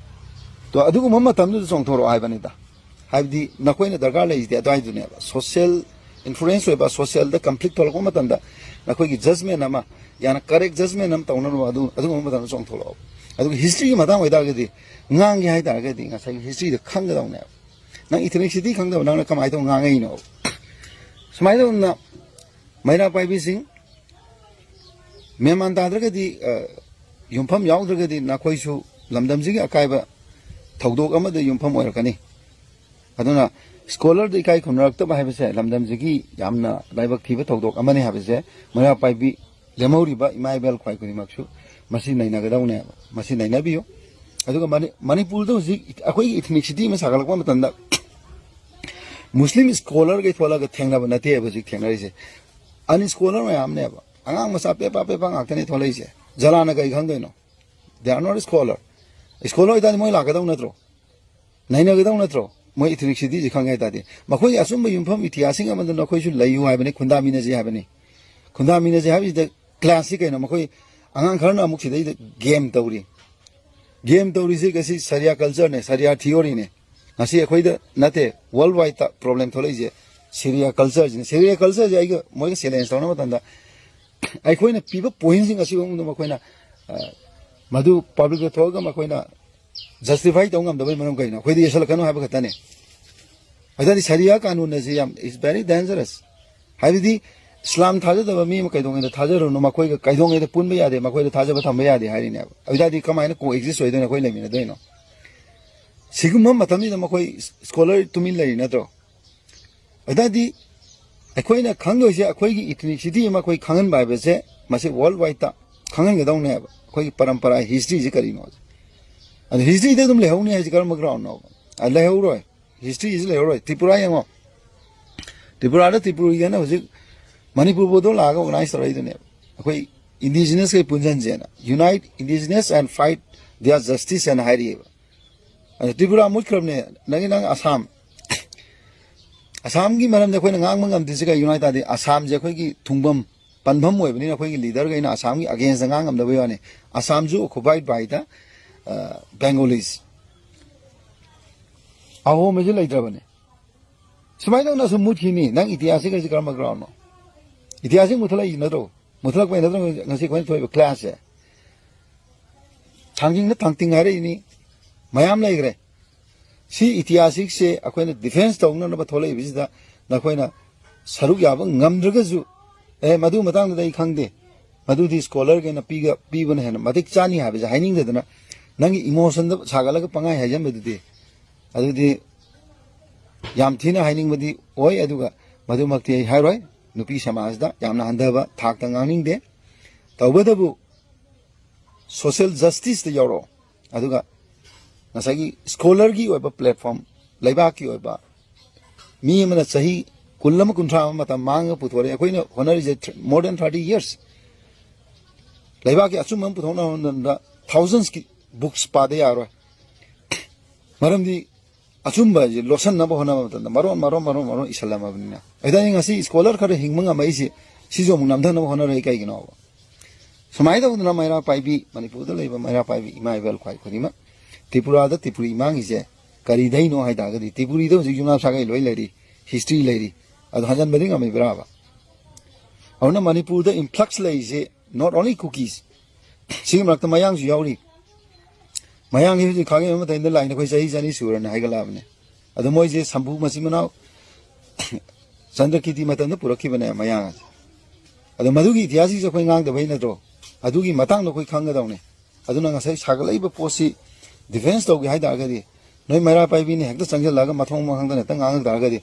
ꯇꯣ, ꯑꯗꯨꯒꯨꯝꯕ ꯃꯇꯝꯗꯨꯗ ꯆꯣꯡꯊꯣꯔꯛꯑꯣ ꯍꯥꯏꯕꯅꯤꯗ꯫ ꯍꯥꯏꯕꯗꯤ ꯅꯈꯣꯏꯅ ꯗꯔꯀꯥꯔ ꯂꯩꯔꯤꯁꯤꯗꯤ ꯑꯗꯨꯋꯥꯏꯗꯨꯅꯦꯕ꯫ Social influence ꯑꯣꯏꯕ, socialꯗ conflict ꯊꯣꯛꯂꯛꯄ ꯃꯇꯝꯗ ꯅꯈꯣꯏꯒꯤ judgment ꯑꯃ, ꯌꯥꯝꯅ correct judgment ꯑꯃ ꯇꯧꯅꯅꯕ ꯑꯗꯨ, ꯑꯗꯨꯒꯨꯝꯕ ꯃꯇꯝꯗ ꯆꯣꯡꯊꯣꯛꯂꯛꯑꯣ꯫ ꯑꯗꯨꯒ historyꯒꯤ ꯃꯇꯥꯡ ꯑꯣꯏꯇꯥꯔꯒꯗꯤ, ꯉꯥꯡꯒꯦ ꯍꯥꯏ ꯇꯥꯔꯒꯗꯤ ꯉꯁꯥꯏꯒꯤ historyꯗꯣ ꯈꯪꯒꯗꯧꯅꯦꯕ꯫ ꯅꯪ ethnicity ꯈꯪꯗꯕ ꯅꯪꯅ ꯀꯃꯥꯏꯅ ꯇꯧ ꯉꯥꯡꯉꯛꯏꯅꯣ? ꯁꯨꯃꯥꯏꯅ ꯇꯧꯗꯅ ꯃꯩꯔꯥ ꯄꯥꯏꯕꯤꯁꯤꯡ, ꯃꯦꯟꯃꯥꯟ ꯇꯥꯗ꯭ꯔꯒꯗꯤ, ꯑ, ꯌꯨꯝꯐꯝ ꯌꯥꯎꯗ꯭ꯔꯒꯗꯤ ꯅꯈꯣꯏꯁꯨ ꯂꯝꯗꯝꯁꯤꯒꯤ ꯑꯀꯥꯏꯕ ꯊꯧꯗꯣꯛ ꯑꯃꯗ ꯌꯨꯝꯐꯝ ꯑꯣꯏꯔꯛꯀꯅꯤ꯫ ꯑꯗꯨꯅ scholarꯗ ꯏꯀꯥꯏ ꯈꯨꯝꯅꯔꯛꯇꯕ ꯍꯥꯏꯕꯁꯦ ꯂꯝꯗꯝꯁꯤꯒꯤ ꯌꯥꯝꯅ ꯂꯥꯏꯕꯛ ꯊꯤꯕ ꯊꯧꯗꯣꯛ ꯑꯃꯅꯤ ꯍꯥꯏꯕꯁꯦ ꯃꯩꯔꯥ ꯄꯥꯏꯕꯤ ꯂꯦꯝꯍꯧꯔꯤꯕ ꯏꯃꯥ ꯏꯕꯦꯜ ꯈ꯭ꯋꯥꯏ ꯈꯨꯗꯤꯡꯃꯛꯁꯨ ꯃꯁꯤ ꯅꯩꯅꯒꯗꯧꯅꯦꯕ, ꯃꯁꯤ ꯅꯩꯅꯕꯤꯌꯨ꯫ ꯑꯗꯨꯒ ꯃꯅꯤ-, ꯃꯅꯤꯄꯨꯔꯗ ꯍꯧꯖꯤꯛ ꯑꯩꯈꯣꯏꯒꯤ ethnicity ꯑꯃ ꯁꯥꯒꯠꯂꯛꯄ ꯃꯇꯝꯗ Muslim scholarꯈꯩ ꯊꯣꯛꯂꯒ ꯊꯦꯡꯅꯕ ꯅꯠꯇꯦꯕ ꯍꯧꯖꯤꯛ ꯊꯦꯡꯅꯔꯤꯁꯦ꯫ Unscholar ꯃꯌꯥꯝꯅꯦꯕ, ꯑꯉꯥꯡ ꯃꯆꯥ ꯄꯦꯄꯥ ꯄꯦꯄꯥ ꯉꯥꯛꯇꯅꯦ ꯊꯣꯛꯂꯛꯏꯁꯦ꯫ ꯖꯂꯥꯅ ꯀꯩ ꯈꯪꯗꯣꯏꯅꯣ? They are not scholar꯫ Scholar ꯑꯣꯏꯇꯥꯔꯗꯤ ꯃꯣꯏ ꯂꯥꯛꯀꯗꯧ ꯅꯠꯇ꯭ꯔꯣ? ꯅꯩꯅꯒꯗꯧ ꯅꯠꯇ꯭ꯔꯣ? ꯃꯣꯏ ethnicityꯁꯤ ꯈꯪꯉꯦ ꯍꯥꯏ ꯇꯥꯔꯗꯤ꯫ ꯃꯈꯣꯏꯒꯤ ꯑꯆꯨꯝꯕ ꯌꯨꯝꯐꯝ ꯏꯇꯤꯍꯥꯁꯁꯤꯡ ꯑꯃꯗ ꯅꯈꯣꯏꯁꯨ ꯂꯩꯌꯨ ꯍꯥꯏꯕꯅꯤ, ꯈꯨꯟꯗꯥꯃꯤꯟꯅꯁꯤ ꯍꯥꯏꯕꯅꯤ꯫ ꯈꯨꯟꯗꯥꯃꯤꯟꯅꯁꯤ ꯍꯥꯏꯕꯁꯤꯗ classꯁꯤ ꯀꯩꯅꯣ? ꯃꯈꯣꯏ ꯑꯉꯥꯡ ꯈꯔꯅ ꯑꯃꯨꯛ ꯁꯤꯗꯩꯗ game ꯇꯧꯔꯤ꯫ Game ꯇꯧꯔꯤꯁꯦ ꯉꯁꯤ Sharia cultureꯅꯦ, Sharia theoryꯅꯦ꯫ ꯉꯁꯤ ꯑꯩꯈꯣꯏꯗ ꯅꯠꯇꯦ, worldwideꯇ problem ꯊꯣꯛꯂꯛꯏꯁꯦ Sharia cultureꯁꯤꯅꯦ꯫ Sharia cultureꯁꯦ ꯑꯩꯒ ꯃꯣꯏꯒ challenge ꯇꯧꯅꯕ ꯃꯇꯝꯗ ꯑꯩꯈꯣꯏꯅ ꯄꯤꯕ pointꯁꯤꯡ ꯑꯁꯤꯒꯨꯝꯕꯗ ꯃꯈꯣꯏꯅ, ꯑ, ꯃꯗꯨ publicꯇ ꯊꯣꯛꯑꯒ ꯃꯈꯣꯏꯅ justify ꯇꯧ ꯉꯝꯗꯕꯩ ꯃꯔꯝ ꯀꯩꯅꯣ? ꯑꯩꯈꯣꯏꯗ ꯌꯦꯠꯁꯜꯂꯛꯀꯅꯨ ꯍꯥꯏꯕ ꯈꯛꯇꯅꯦ꯫ ꯑꯗꯨꯗꯤ Sharia ꯀꯥꯅꯨꯟ ꯑꯁꯤ ꯌꯥꯝ, it's very dangerous꯫ ꯍꯥꯏꯕꯗꯤ ꯏꯁꯂꯥꯝ ꯊꯥꯖꯗꯕ ꯃꯤ ꯑꯃ ꯀꯩꯗꯧꯉꯩꯗ ꯊꯥꯖꯔꯨꯅꯨ, ꯃꯈꯣꯏꯒ ꯀꯩꯗꯧꯉꯩꯗ ꯄꯨꯟꯕ ꯌꯥꯗꯦ, ꯃꯈꯣꯏꯗ ꯊꯥꯖꯕ ꯊꯝꯕ ꯌꯥꯗꯦ ꯍꯥꯏꯔꯤꯅꯦꯕ꯫ ꯑꯗꯨ ꯑꯣꯏꯇꯥꯔꯗꯤ ꯀꯃꯥꯏꯅ co-exist ꯑꯣꯏꯗꯣꯏꯅꯣ, ꯑꯩꯈꯣꯏ ꯂꯩꯃꯤꯟꯅꯗꯣꯏꯅꯣ? ꯁꯤꯒꯨꯝꯕ ꯃꯇꯝꯁꯤꯗ ꯃꯈꯣꯏ scholar ꯇꯨꯃꯤꯟ ꯂꯩꯔꯤ ꯅꯠꯇ꯭ꯔꯣ? ꯑꯗꯨ ꯑꯣꯏꯇꯥꯔꯗꯤ ꯑꯩꯈꯣꯏꯅ ꯈꯪꯗꯣꯏꯁꯦ, ꯑꯩꯈꯣꯏꯒꯤ ethnicity ꯑꯃ ꯑꯩꯈꯣꯏ ꯈꯪꯍꯟꯕ ꯍꯥꯏꯕꯁꯦ, ꯃꯁꯤ worldwideꯇ ꯈꯪꯍꯟꯒꯗꯧꯅꯦꯕ, ꯑꯩꯈꯣꯏꯒꯤ ꯄꯔꯝꯄꯔꯥ historyꯁꯤ ꯀꯔꯤꯅꯣ꯫ ꯑꯗꯨ historyꯗ ꯑꯗꯨꯝ ꯂꯩꯍꯧꯅꯤ ꯍꯥꯏꯁꯦ ꯀꯔꯝꯕ groundꯅꯣꯕ? ꯑ, ꯂꯩꯍꯧꯔꯣꯏ꯫ Historyꯁꯤ ꯂꯩꯍꯧꯔꯣꯏ꯫ ꯇ꯭ꯔꯤꯄꯨꯔꯥ ꯌꯦꯡꯉꯣ, ꯇ꯭ꯔꯤꯄꯨꯔꯥꯗ ꯇ꯭ꯔꯤꯄꯨꯔꯤꯒꯅ ꯍꯧꯖꯤꯛ ꯃꯅꯤꯄꯨꯔ ꯕꯣꯗꯣ ꯂꯥꯛꯑꯒ organize ꯇꯧꯔꯛꯏꯗꯨꯅꯦꯕ꯫ ꯑꯩꯈꯣꯏ Indigenous ꯀꯩ ꯄꯨꯟꯁꯤꯟꯁꯦꯅ, unite indigenous and fight their justice ꯍꯥꯏꯅ ꯍꯥꯏꯔꯤꯑꯕ꯫ ꯑꯗ ꯇ꯭ꯔꯤꯄꯨꯔꯥ ꯃꯨꯠꯈ꯭ꯔꯕꯅꯦ, ꯅꯪꯒꯤ ꯅꯪ ꯑꯁꯥꯝ, ꯑꯁꯥꯝꯒꯤ ꯃꯔꯝꯗ ꯑꯩꯈꯣꯏꯅ ꯉꯥꯡꯕ ꯉꯝꯗ꯭ꯔꯤꯁꯦ ꯀꯩꯒꯤꯅꯣ ꯍꯥꯏ ꯇꯥꯔꯗꯤ, ꯑꯁꯥꯝꯁꯦ ꯑꯩꯈꯣꯏꯒꯤ ꯊꯨꯡꯐꯝ ꯄꯟꯐꯝ ꯑꯣꯏꯕꯅꯤꯅ ꯑꯩꯈꯣꯏꯒꯤ ꯂꯤꯗꯔꯈꯩꯅ ꯑꯁꯥꯝꯒꯤ ꯑꯒꯦꯟꯁꯇ ꯉꯥꯡ ꯉꯝꯗꯕꯩ ꯋꯥꯅꯤ꯫ ꯑꯁꯥꯝꯁꯨ occupied by the Bengalis꯫ ꯑꯍꯣꯝ ꯍꯥꯏꯁꯦ ꯂꯩꯇ꯭ꯔꯕꯅꯦ꯫ ꯁꯨꯃꯥꯏꯅ ꯇꯧꯅ ꯁꯨꯝ ꯃꯨꯠꯈꯤꯅꯤ꯫ ꯅꯪ ꯏꯇꯤꯍꯥꯁꯁꯤ ꯀꯔꯝꯕ ꯒ꯭ꯔꯥꯎꯟꯅꯣ? ꯏꯇꯤꯍꯥꯁꯁꯤ ꯃꯨꯠꯊꯠꯂꯛꯏꯁꯤ ꯅꯠꯇ꯭ꯔꯣ? ꯃꯨꯠꯊꯠꯂꯛꯄꯩ ꯅꯠꯇ꯭ꯔꯣ ꯉꯁꯤ ꯑꯩꯈꯣꯏꯅ ꯊꯣꯛꯏꯕ ꯀ꯭ꯂꯥꯁꯁꯦ? ꯊꯥꯡꯖꯤꯡꯅ ꯊꯥꯡꯇꯤꯡ ꯍꯥꯏꯔꯛꯏꯅꯤ꯫ ꯃꯌꯥꯝ ꯂꯩꯈ꯭ꯔꯦ꯫ ꯁꯤ ꯏꯇꯤꯍꯥꯁꯤꯛꯁꯦ ꯑꯩꯈꯣꯏꯅ ꯗꯤꯐꯦꯟꯁ ꯇꯧꯅꯅꯕ ꯊꯣꯛꯂꯛꯏꯕꯁꯤꯗ ꯅꯈꯣꯏꯅ ꯁꯔꯨꯛ ꯌꯥꯕ ꯉꯝꯗ꯭ꯔꯒꯁꯨ, "ꯑꯦ, ꯃꯗꯨ ꯃꯇꯥꯡꯗꯨꯗ ꯑꯩ ꯈꯪꯗꯦ, ꯃꯗꯨꯗꯤ ꯁ꯭ꯀꯣꯂꯔꯈꯩꯅ ꯄꯤꯒ-, ꯄꯤꯕꯅ ꯍꯦꯟꯅ ꯃꯇꯤꯛ ꯆꯥꯅꯤ" ꯍꯥꯏꯕꯁꯦ ꯍꯥꯏꯅꯤꯡꯗꯗꯅ, ꯅꯪꯒꯤ ꯏꯃꯣꯁꯟꯗ ꯁꯥꯒꯠꯂꯒ ꯄꯪꯍꯥꯏ ꯍꯥꯏꯖꯟꯕꯗꯨꯗꯤ, ꯑꯗꯨꯗꯤ ꯌꯥꯝ ꯊꯤꯅ ꯍꯥꯏꯅꯤꯡꯕꯗꯤ ꯑꯣꯏ, ꯑꯗꯨꯒ ꯃꯗꯨꯃꯛꯇꯤ ꯑꯩ ꯍꯥꯏꯔꯣꯏ꯫ ꯅꯨꯄꯤ ꯁꯃꯥꯖꯗ ꯌꯥꯝꯅ ꯍꯟꯊꯕ ꯊꯥꯛꯇ ꯉꯥꯡꯅꯤꯡꯗꯦ꯫ ꯇꯧꯕꯇꯕꯨ ꯁꯣꯁꯦꯜ ꯖꯁꯇꯤꯁꯇ ꯌꯥꯎꯔꯛꯑꯣ꯫ ꯑꯗꯨꯒ ꯉꯁꯥꯏꯒꯤ ꯁ꯭ꯀꯣꯂꯔꯒꯤ ꯑꯣꯏꯕ ꯄ꯭ꯂꯦꯠꯐꯣꯝ, ꯂꯩꯕꯥꯛꯀꯤ ꯑꯣꯏꯕ, ꯃꯤ ꯑꯃꯅ ꯆꯍꯤ ꯀꯨꯟ ꯑꯃ, ꯀꯨꯟꯊ꯭ꯔꯥ ꯑꯃ ꯃꯇꯝ ꯃꯥꯡꯉꯒ ꯄꯨꯊꯣꯔꯛꯑꯦ꯫ ꯑꯩꯈꯣꯏꯅ ꯍꯣꯠꯅꯔꯤꯁꯦ more than thirty years꯫ ꯂꯩꯕꯥꯛꯀꯤ ꯑꯆꯨꯝꯕ ꯑꯃ ꯄꯨꯊꯣꯛꯅꯕ ꯍꯣꯠꯅꯕꯗ thousandsꯀꯤ books ꯄꯥꯗ ꯌꯥꯔꯣꯏ꯫ ꯃꯔꯝꯗꯤ ꯑꯆꯨꯝꯕ ꯍꯥꯏꯁꯦ ꯂꯣꯠꯁꯤꯟꯅꯕ ꯍꯣꯠꯅꯕ ꯃꯇꯝꯗ ꯃꯔꯣꯟ, ꯃꯔꯣꯟ, ꯃꯔꯣꯟ, ꯃꯔꯣꯟ ꯏꯁꯜꯂꯝꯃꯕꯅꯤꯅ꯫ ꯑꯗꯨꯗ ꯑꯩ ꯉꯁꯤ ꯁ꯭ꯀꯣꯂꯔ ꯈꯔ ꯍꯤꯡꯕ ꯉꯝꯃꯛꯏꯁꯦ, ꯁꯤꯁꯨ ꯑꯃꯨꯛ ꯅꯝꯊꯅꯕ ꯍꯣꯠꯅꯔꯛꯏ꯫ ꯀꯩꯒꯤꯅꯣꯕ? ꯁꯨꯃꯥꯏꯅ ꯇꯧꯗꯅ ꯃꯩꯔꯥ ꯄꯥꯏꯕꯤ, ꯃꯅꯤꯄꯨꯔꯗ ꯂꯩꯕ ꯃꯩꯔꯥ ꯄꯥꯏꯕꯤ ꯏꯃꯥ ꯏꯕꯦꯜ ꯈ꯭ꯋꯥꯏ ꯈꯨꯗꯤꯡꯃꯛ, ꯇ꯭ꯔꯤꯄꯨꯔꯥꯗ ꯇ꯭ꯔꯤꯄꯨꯔꯤ ꯃꯥꯡꯉꯤꯁꯦ ꯀꯔꯤꯗꯩꯅꯣ ꯍꯥꯏ ꯇꯥꯔꯒꯗꯤ, ꯇ꯭ꯔꯤꯄꯨꯔꯤꯗ ꯍꯧꯖꯤꯛ ꯌꯨꯝꯅꯥꯝ ꯁꯥꯒꯩ ꯂꯣꯏ ꯂꯩꯔꯤ, ꯍꯤꯁꯇ꯭ꯔꯤ ꯂꯩꯔꯤ, ꯑꯗꯣ ꯍꯟꯖꯟꯕꯗꯤ ꯉꯝꯃꯤꯕ꯭ꯔꯥꯕ? ꯑꯗꯨꯅ ꯃꯅꯤꯄꯨꯔꯗ ꯏꯟꯐ꯭ꯂꯛꯁ ꯂꯩꯔꯤꯁꯦ not only ꯀꯨꯀꯤꯁ, ꯁꯤꯒꯤ ꯃꯔꯛꯇ ꯃꯌꯥꯡꯁꯨ ꯌꯥꯎꯔꯤ꯫ ꯃꯌꯥꯡꯒꯤ ꯍꯧꯖꯤꯛ ꯈꯥꯒꯦ ꯃꯇꯝꯗ ꯂꯥꯏꯟ ꯑꯩꯈꯣꯏ ꯆꯍꯤ ꯆꯅꯤ ꯁꯨꯔꯅꯤ ꯍꯥꯏꯒꯠꯂꯛꯑꯕꯅꯦ꯫ ꯑꯗꯣ ꯃꯣꯏꯁꯦ ꯁꯝꯄꯨ ꯃꯆꯤꯟ ꯃꯅꯥꯎ ꯆꯟꯗ꯭ꯔꯀꯤꯔꯇꯤ ꯃꯇꯝꯗ ꯄꯨꯔꯛꯈꯤꯕꯅꯦ ꯃꯌꯥꯡ ꯑꯁꯦ꯫ ꯑꯗꯣ ꯃꯗꯨꯒꯤ ꯏꯇꯤꯍꯥꯁꯁꯤꯁꯨ ꯑꯩꯈꯣꯏ ꯉꯥꯡꯗꯕꯩ ꯅꯠꯇ꯭ꯔꯣ? ꯑꯗꯨꯒꯤ ꯃꯇꯥꯡꯗ ꯑꯩꯈꯣꯏ ꯈꯪꯒꯗꯧꯅꯦ꯫ ꯑꯗꯨꯅ ꯉꯁꯥꯏ ꯁꯥꯒꯠꯂꯛꯏꯕ ꯄꯣꯠꯁꯤ ꯗꯤꯐꯦꯟꯁ ꯇꯧꯒꯦ ꯍꯥꯏ ꯇꯥꯔꯒꯗꯤ, ꯅꯣꯏ ꯃꯩꯔꯥ ꯄꯥꯏꯕꯤꯅ ꯍꯦꯛꯇ ꯆꯪꯁꯤꯜꯂꯒ ꯃꯊꯣꯡ ꯃꯈꯥꯡꯗꯅ ꯍꯦꯛꯇ ꯉꯥꯡꯉꯛ ꯇꯥꯔꯒꯗꯤ,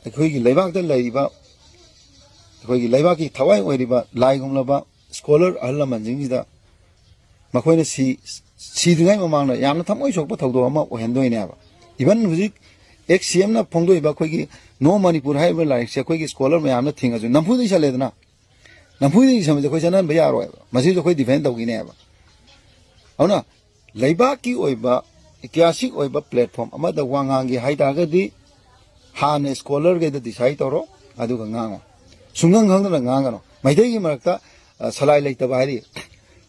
ꯑꯩꯈꯣꯏꯒꯤ ꯂꯩꯕꯥꯛꯇ ꯂꯩꯔꯤꯕ, ꯑꯩꯈꯣꯏꯒꯤ ꯂꯩꯕꯥꯛꯀꯤ ꯊꯋꯥꯏ ꯑꯣꯏꯔꯤꯕ ꯂꯥꯏꯒꯨꯝꯂꯕ ꯁ꯭ꯀꯣꯂꯔ ꯑꯍꯜ ꯂꯃꯟꯁꯤꯡꯁꯤꯗ ꯃꯈꯣꯏꯅ ꯁꯤ-, ꯁꯤꯗ꯭ꯔꯤꯉꯩ ꯃꯃꯥꯡꯗ ꯌꯥꯝꯅ ꯊꯃꯣꯏ ꯁꯣꯛꯄ ꯊꯧꯗꯣꯛ ꯑꯃ ꯑꯣꯏꯍꯟꯗꯣꯏꯅꯦꯕ꯫ ꯏꯚꯟ ꯍꯧꯖꯤꯛ ꯑꯦꯛꯁ ꯁꯤ ꯑꯦꯝꯅ ꯐꯣꯡꯗꯣꯛꯏꯕ ꯑꯩꯈꯣꯏꯒꯤ ꯅꯣ ꯃꯅꯤꯄꯨꯔ ꯍꯥꯏꯔꯤꯕ ꯂꯥꯏꯔꯤꯛꯁꯦ ꯑꯩꯈꯣꯏꯒꯤ ꯁ꯭ꯀꯣꯂꯔ ꯃꯌꯥꯝꯅ ꯊꯤꯡꯉꯁꯨ ꯅꯝꯐꯨꯗ ꯏꯁꯜꯂꯦꯗꯅ꯫ ꯅꯝꯐꯨꯗ ꯏꯁꯟꯕꯁꯦ ꯑꯩꯈꯣꯏ ꯆꯠꯅꯍꯟꯕ ꯌꯥꯔꯣꯏꯕ, ꯃꯁꯤꯁꯨ ꯑꯩꯈꯣꯏ ꯗꯤꯐꯦꯟ ꯇꯧꯈꯤꯅꯦꯕ꯫ ꯑꯗꯨꯅ ꯂꯩꯕꯥꯛꯀꯤ ꯑꯣꯏꯕ, ꯏꯇꯤꯍꯥꯁꯤꯛ ꯑꯣꯏꯕ ꯄ꯭ꯂꯦꯠꯐꯣꯝ ꯑꯃꯗ ꯋꯥ ꯉꯥꯡꯒꯦ ꯍꯥꯏ ꯇꯥꯔꯒꯗꯤ ꯍꯥꯟꯅ ꯁ꯭ꯀꯣꯂꯔꯈꯩꯗ ꯗꯤꯁꯥꯏꯠ ꯇꯧꯔꯣ, ꯑꯗꯨꯒ ꯉꯥꯡꯉꯣ꯫ ꯁꯨꯡꯈꯪ ꯈꯪꯗꯅ ꯉꯥꯡꯒꯅꯣ꯫ ꯃꯩꯇꯩꯒꯤ ꯃꯔꯛꯇ ꯑ, ꯁꯂꯥꯏ ꯂꯩꯇꯕ ꯍꯥꯏꯔꯤ,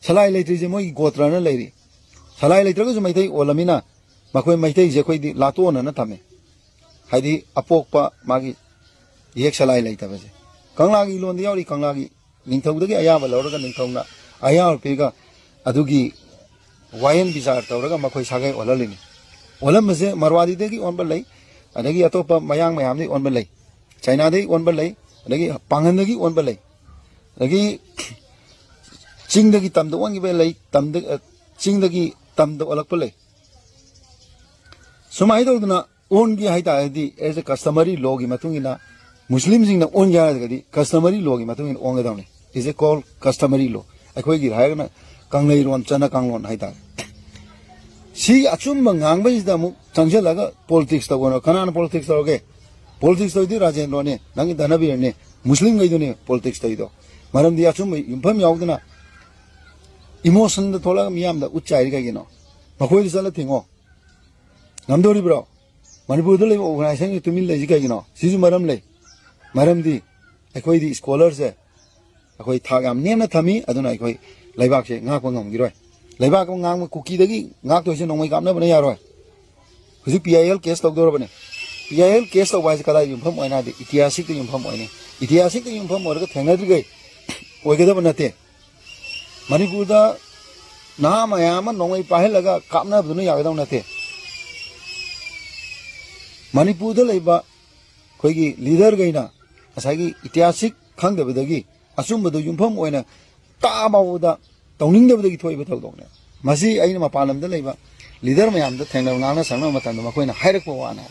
ꯁꯂꯥꯏ ꯂꯩꯇ꯭ꯔꯤꯁꯦ ꯃꯣꯏꯒꯤ ꯒꯣꯇ꯭ꯔꯅ ꯂꯩꯔꯤ꯫ ꯁꯂꯥꯏ ꯂꯩꯇ꯭ꯔꯒꯁꯨ ꯃꯩꯇꯩ ꯑꯣꯜꯂꯃꯤꯅ ꯃꯈꯣꯏ ꯃꯩꯇꯩꯁꯦ ꯑꯩꯈꯣꯏꯗꯤ ꯂꯥꯇꯣꯟꯅꯅ ꯊꯝꯃꯦ꯫ ꯍꯥꯏꯗꯤ ꯑꯄꯣꯛꯄ ꯃꯥꯒꯤ ꯏꯌꯦꯛ ꯁꯂꯥꯏ ꯂꯩꯇꯕꯁꯦ꯫ ꯀꯪꯂꯥꯒꯤ ꯂꯣꯟꯗ ꯌꯥꯎꯔꯤ, ꯀꯪꯂꯥꯒꯤ ꯅꯤꯡꯊꯧꯗꯒꯤ ꯑꯌꯥꯕ ꯂꯧꯔꯒ ꯅꯤꯡꯊꯧꯅ ꯑꯌꯥꯕ ꯄꯤꯔꯒ ꯑꯗꯨꯒꯤ ꯋꯥꯌꯦꯜ ꯕꯤꯆꯥꯔ ꯇꯧꯔꯒ ꯃꯈꯣꯏ ꯁꯥꯒꯩ ꯑꯣꯜꯍꯜꯂꯤꯅꯤ꯫ ꯑꯣꯜꯂꯝꯕꯁꯦ ꯃꯔꯋꯥꯗꯤꯗꯒꯤ ꯑꯣꯟꯕ ꯂꯩ, ꯑꯗꯒꯤ ꯑꯇꯣꯞꯄ ꯃꯌꯥꯡ ꯃꯌꯥꯝꯗꯒꯤ ꯑꯣꯟꯕ ꯂꯩ, ꯆꯥꯏꯅꯥꯗꯒꯤ ꯑꯣꯟꯕ ꯂꯩ, ꯑꯗꯒꯤ ꯄꯥꯡꯒꯟꯗꯒꯤ ꯑꯣꯟꯕ ꯂꯩ, ꯑꯗꯒꯤ ꯆꯤꯡꯗꯒꯤ ꯇꯝꯗ ꯑꯣꯟꯈꯤꯕ ꯂꯩ, ꯇꯝꯗ-, ꯑ, ꯆꯤꯡꯗꯒꯤ ꯇꯝꯗ ꯑꯣꯜꯂꯛꯄ ꯂꯩ꯫ ꯁꯨꯃꯥꯏꯅ ꯇꯧꯗꯅ ꯑꯣꯟꯒꯦ ꯍꯥꯏ ꯇꯥꯔꯒꯗꯤ, as a customary law ꯒꯤ ꯃꯇꯨꯡ ꯏꯟꯅ, ꯃꯨꯁꯂꯤꯝꯁꯤꯡꯅ ꯑꯣꯟꯒꯦ ꯍꯥꯏꯔꯒꯗꯤ customary law ꯒꯤ ꯃꯇꯨꯡ ꯏꯟꯅ ꯑꯣꯟꯒꯗꯕꯅꯤ꯫ Is a called customary law꯫ ꯑꯩꯈꯣꯏꯒꯤ ꯍꯥꯏꯔꯒꯅ ꯀꯪꯂꯩꯔꯣꯟ, ꯆꯠꯅ ꯀꯥꯡꯂꯣꯟ ꯍꯥꯏꯇꯥꯔꯦ꯫ ꯁꯤ ꯑꯆꯨꯝꯕ ꯉꯥꯡꯕꯁꯤꯗ ꯑꯃꯨꯛ ꯆꯪꯁꯤꯜꯂꯒ ꯄꯣꯂꯤꯇꯤꯛꯁ ꯇꯧꯒꯅꯣ꯫ ꯀꯅꯥꯅ ꯄꯣꯂꯤꯇꯤꯛꯁ ꯇꯧꯔꯒꯦ? ꯄꯣꯂꯤꯇꯤꯛꯁ ꯇꯧꯔꯤꯗꯤ ꯔꯥꯖꯦꯟꯗ꯭ꯔꯣꯅꯦ, ꯅꯪꯒꯤ ꯙꯅꯕꯤꯔꯅꯦ, ꯃꯨꯁꯂꯤꯝꯈꯩꯗꯨꯅꯦ ꯄꯣꯂꯤꯇꯤꯛꯁ ꯇꯧꯔꯤꯗꯣ꯫ ꯃꯔꯝꯗꯤ ꯑꯆꯨꯝꯕ ꯌꯨꯝꯐꯝ ꯌꯥꯎꯗꯅ ꯏꯃꯣꯁꯟꯗ ꯊꯣꯛꯂꯒ ꯃꯤꯌꯥꯝꯗ ꯎꯠ ꯆꯥꯏꯔꯤ ꯀꯩꯒꯤꯅꯣ? ꯃꯈꯣꯏꯗ ꯆꯠꯂ ꯊꯦꯡꯉꯣ꯫ ꯉꯝꯗꯧꯔꯤꯕ꯭ꯔꯣ? ꯃꯅꯤꯄꯨꯔꯗ ꯂꯩꯕ ꯑꯣꯔꯒꯅꯥꯏꯖꯦꯁꯟꯒꯤ ꯇꯨꯃꯤꯟ ꯂꯩꯁꯤ ꯀꯩꯒꯤꯅꯣ? ꯁꯤꯁꯨ ꯃꯔꯝ ꯂꯩ꯫ ꯃꯔꯝꯗꯤ ꯑꯩꯈꯣꯏꯗꯤ ꯁ꯭ꯀꯣꯂꯔꯁꯦ ꯑꯩꯈꯣꯏ ꯊꯥꯛ ꯌꯥꯝ ꯅꯦꯝꯅ ꯊꯝꯃꯤ, ꯑꯗꯨꯅ ꯑꯩꯈꯣꯏ ꯂꯩꯕꯥꯛꯁꯦ ꯉꯥꯛꯄ ꯉꯝꯈꯤꯔꯣꯏ꯫ ꯂꯩꯕꯥꯛ ꯑꯃ ꯉꯥꯡꯕ ꯀꯨꯀꯤꯗꯒꯤ ꯉꯥꯛꯇꯣꯏꯁꯦ ꯅꯣꯡꯃꯩ ꯀꯥꯞꯅꯕꯅ ꯌꯥꯔꯣꯏ꯫ ꯍꯧꯖꯤꯛ ꯄꯤ ꯑꯥꯏ ꯑꯦꯜ ꯀꯦꯁ ꯇꯧꯗꯧꯔꯕꯅꯦ꯫ ꯄꯤ ꯑꯥꯏ ꯑꯦꯜ ꯀꯦꯁ ꯇꯧꯕ ꯍꯥꯏꯁꯦ ꯀꯗꯥꯏꯗ ꯌꯨꯝꯐꯝ ꯑꯣꯏꯅ ꯍꯥꯏꯗꯤ ꯏꯇꯤꯍꯥꯁꯤꯛꯇ ꯌꯨꯝꯐꯝ ꯑꯣꯏꯅꯤ꯫ ꯏꯇꯤꯍꯥꯁꯤꯛꯇ ꯌꯨꯝꯐꯝ ꯑꯣꯏꯔꯒ ꯊꯦꯡꯅꯗ꯭ꯔꯤꯈꯩ ꯑꯣꯏꯒꯗꯕ ꯅꯠꯇꯦ꯫ ꯃꯅꯤꯄꯨꯔꯗ ꯅꯍꯥ ꯃꯌꯥꯝ ꯑꯃ ꯅꯣꯡꯃꯩ ꯄꯥꯏꯍꯜꯂꯒ ꯀꯥꯞꯅꯕꯗꯨꯅ ꯌꯥꯒꯗꯧ ꯅꯠꯇꯦ꯫ ꯃꯅꯤꯄꯨꯔꯗ ꯂꯩꯕ ꯑꯩꯈꯣꯏꯒꯤ ꯂꯤꯗꯔꯈꯩꯅ ꯉꯁꯥꯏꯒꯤ ꯏꯇꯤꯍꯥꯁꯤꯛ ꯈꯪꯗꯕꯗꯒꯤ ꯑꯆꯨꯝꯕꯗꯨ ꯌꯨꯝꯐꯝ ꯑꯣꯏꯅ ꯇꯥꯕ ꯐꯥꯎꯕꯗ ꯇꯧꯅꯤꯡꯗꯕꯗꯒꯤ ꯊꯣꯛꯏꯕ ꯊꯧꯗꯣꯛꯅꯦ꯫ ꯃꯁꯤ ꯑꯩꯅ ꯃꯄꯥꯟ ꯂꯝꯗ ꯂꯩꯕ ꯂꯤꯗꯔ ꯃꯌꯥꯝꯗ ꯊꯦꯡꯅꯕ, ꯉꯥꯡꯅ ꯁꯛꯅꯕ ꯃꯇꯝꯗ ꯃꯈꯣꯏꯅ ꯍꯥꯏꯔꯛꯄ ꯋꯥꯅꯦ꯫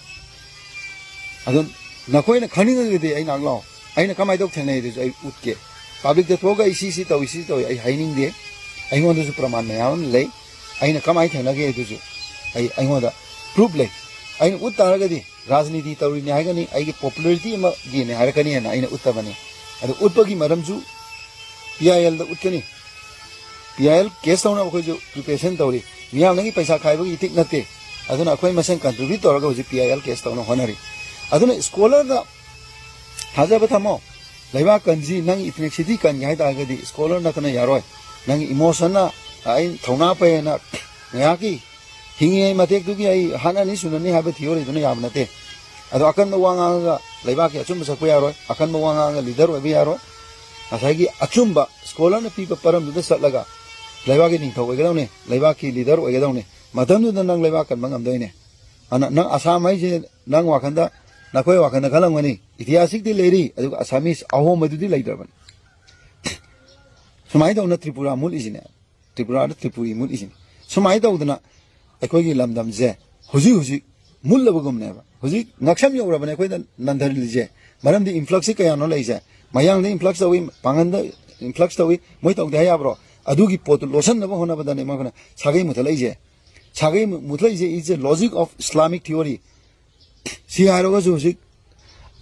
ꯑꯗꯨ ꯅꯈꯣꯏꯅ ꯈꯪꯅꯤꯡꯉꯒꯗꯤ ꯑꯩ ꯉꯥꯏꯍꯥꯛ ꯂꯥꯛꯑꯣ꯫ ꯑꯩꯅ ꯀꯃꯥꯏꯅ ꯇꯧ ꯊꯦꯡꯅꯩ ꯑꯗꯨꯁꯨ ꯑꯩ ꯎꯠꯀꯦ꯫ ꯄꯥꯕ꯭ꯂꯤꯛꯇ ꯊꯣꯛꯑꯒ ꯑꯩ ꯁꯤ ꯁꯤ ꯇꯧꯏ, ꯁꯤ ꯇꯧꯏ ꯑꯩ ꯍꯥꯏꯅꯤꯡꯗꯦ꯫ ꯑꯩꯉꯣꯟꯗꯁꯨ ꯄ꯭ꯔꯃꯥꯟ ꯃꯌꯥꯝ ꯑꯃ ꯂꯩ꯫ ꯑꯩꯅ ꯀꯃꯥꯏꯅ ꯊꯦꯡꯅꯒꯦ ꯑꯗꯨꯁꯨ ꯑꯩ, ꯑꯩꯉꯣꯟꯗ ꯄ꯭ꯔꯨꯐ ꯂꯩ꯫ ꯑꯩꯅ ꯎꯠ ꯇꯥꯔꯒꯗꯤ ꯔꯥꯖꯅꯤꯇꯤ ꯇꯧꯔꯤꯅꯤ ꯍꯥꯏꯒꯅꯤ, ꯑꯩꯒꯤ ꯄꯣꯄꯨꯂꯔꯤꯇꯤ ꯑꯃꯒꯤꯅꯤ ꯍꯥꯏꯔꯛꯀꯅꯤ ꯍꯥꯏꯅ ꯑꯩꯅ ꯎꯠꯇꯕꯅꯤ꯫ ꯑꯗꯨ ꯎꯠꯄꯒꯤ ꯃꯔꯝꯁꯨ P I ꯑꯦꯜꯗ ꯎꯠꯀꯅꯤ꯫ P I L case ꯇꯧꯅꯕ ꯑꯩꯈꯣꯏꯁꯨ ꯄ꯭ꯔꯤꯄꯦꯔꯦꯁꯟ ꯇꯧꯔꯤ꯫ ꯃꯤꯌꯥꯝꯗꯒꯤ ꯄꯩꯁꯥ ꯈꯥꯏꯕꯒꯤ ꯏꯊꯤꯛ ꯅꯠꯇꯦ꯫ ꯑꯗꯨꯅ ꯑꯩꯈꯣꯏ ꯃꯁꯦꯟ ꯀꯟꯇ꯭ꯔꯤꯕ꯭ꯌꯨꯠ ꯇꯧꯔꯒ ꯍꯧꯖꯤꯛ ꯄꯤ ꯑꯥꯏ ꯑꯦꯜ ꯀꯦꯁ ꯇꯧꯅꯕ ꯍꯣꯠꯅꯔꯤ꯫ ꯑꯗꯨꯅ ꯁ꯭ꯀꯣꯂꯔꯗ ꯊꯥꯖꯕ ꯊꯝꯃꯣ꯫ ꯂꯩꯕꯥꯛ ꯀꯟꯁꯤ ꯅꯪ ꯏꯊꯅꯤꯛꯁꯤꯇꯤ ꯀꯟꯒꯦ ꯍꯥꯏ ꯇꯥꯔꯒꯗꯤ ꯁ꯭ꯀꯣꯂꯔ ꯅꯠꯇꯅ ꯌꯥꯔꯣꯏ꯫ ꯅꯪ ꯏꯃꯣꯁꯟꯅ, ꯑꯩ ꯊꯧꯅꯥ ꯐꯩꯌꯦꯅ ꯉꯥꯏꯍꯥꯛꯀꯤ ꯍꯤꯡꯉꯤꯉꯩ ꯃꯇꯦꯛꯇꯨꯒꯤ ꯑꯩ ꯍꯥꯠꯅꯅꯤ ꯁꯨꯅꯅꯤ ꯍꯥꯏꯕ ꯊꯤꯑꯣꯔꯤꯗꯨꯅ ꯌꯥꯕ ꯅꯠꯇꯦ꯫ ꯑꯗꯣ ꯑꯀꯟꯕ ꯋꯥ ꯉꯥꯡꯉꯒ ꯂꯩꯕꯥꯛꯀꯤ ꯑꯆꯨꯝꯕ ꯁꯛꯄ ꯌꯥꯔꯣꯏ꯫ ꯑꯀꯟꯕ ꯋꯥ ꯉꯥꯡꯉꯒ ꯂꯤꯗꯔ ꯑꯣꯏꯕ ꯌꯥꯔꯣꯏ꯫ ꯉꯁꯥꯏꯒꯤ ꯑꯆꯨꯝꯕ ꯁ꯭ꯀꯣꯂꯔꯅ ꯄꯤꯕ ꯄꯔꯝꯗꯨꯗ ꯆꯠꯂꯒ ꯂꯩꯕꯥꯛꯀꯤ ꯅꯤꯡꯊꯧ ꯑꯣꯏꯒꯗꯧꯅꯤ, ꯂꯩꯕꯥꯛꯀꯤ ꯂꯤꯗꯔ ꯑꯣꯏꯒꯗꯧꯅꯤ꯫ ꯃꯇꯝꯗꯨꯗ ꯅꯪ ꯂꯩꯕꯥꯛ ꯀꯟꯕ ꯉꯝꯗꯣꯏꯅꯦ꯫ ꯑꯗꯨꯅ ꯅꯪ ꯑꯁꯥꯝ ꯍꯥꯏꯁꯦ ꯅꯪ ꯋꯥꯈꯟꯗ, ꯅꯈꯣꯏ ꯋꯥꯈꯟꯗ ꯈꯜꯂꯝꯒꯅꯤ, ꯏꯇꯤꯍꯥꯁꯤꯛꯇꯤ ꯂꯩꯔꯤ, ꯑꯗꯨꯒ ꯑꯁꯥꯃꯤꯁ ꯑꯍꯣꯝꯕꯗꯨꯗꯤ ꯂꯩꯇ꯭ꯔꯕꯅꯤ꯫ ꯁꯨꯃꯥꯏꯅ ꯇꯧꯅ ꯇ꯭ꯔꯤꯄꯨꯔꯥ ꯃꯨꯠꯂꯤꯁꯤꯅꯦ꯫ ꯇ꯭ꯔꯤꯄꯨꯔꯥꯗ ꯇ꯭ꯔꯤꯄꯨꯔꯤ ꯃꯨꯠꯂꯤꯁꯤꯅꯤ꯫ ꯁꯨꯃꯥꯏꯅ ꯇꯧꯗꯅ ꯑꯩꯈꯣꯏꯒꯤ ꯂꯝꯗꯝꯁꯦ ꯍꯧꯖꯤꯛ ꯍꯧꯖꯤꯛ ꯃꯨꯠꯂꯕꯒꯨꯝꯅꯦꯕ꯫ ꯍꯧꯖꯤꯛ ꯉꯛꯁꯝ ꯌꯧꯔꯕꯅꯦ ꯑꯩꯈꯣꯏꯗ ꯅꯟꯊꯔꯤꯁꯦ꯫ ꯃꯔꯝꯗꯤ ꯏꯟꯐ꯭ꯂꯛꯁꯁꯤ ꯀꯌꯥꯅꯣ ꯂꯩꯁꯦ? ꯃꯌꯥꯡꯗ ꯏꯟꯐ꯭ꯂꯛꯁ ꯇꯧꯏ, ꯄꯥꯡꯒꯟꯗ ꯏꯟꯐ꯭ꯂꯛꯁ ꯇꯧꯏ, ꯃꯣꯏ ꯇꯧꯗꯦ ꯍꯥꯏ ꯌꯥꯕ꯭ꯔꯣ? ꯑꯗꯨꯒꯤ ꯄꯣꯠꯇꯨ ꯂꯣꯠꯁꯤꯟꯅꯕ ꯍꯣꯠꯅꯕꯗꯅꯦ ꯃꯈꯣꯏꯅ ꯁꯥꯒꯩ ꯃꯨꯊꯠꯂꯛꯏꯁꯦ꯫ ꯁꯥꯒꯩ ꯃꯨ-, ꯃꯨꯊꯠꯂꯛꯏꯁꯦ is a logic of Islamic theory꯫ ꯁꯤ ꯍꯥꯏꯔꯒꯁꯨ ꯍꯧꯖꯤꯛ,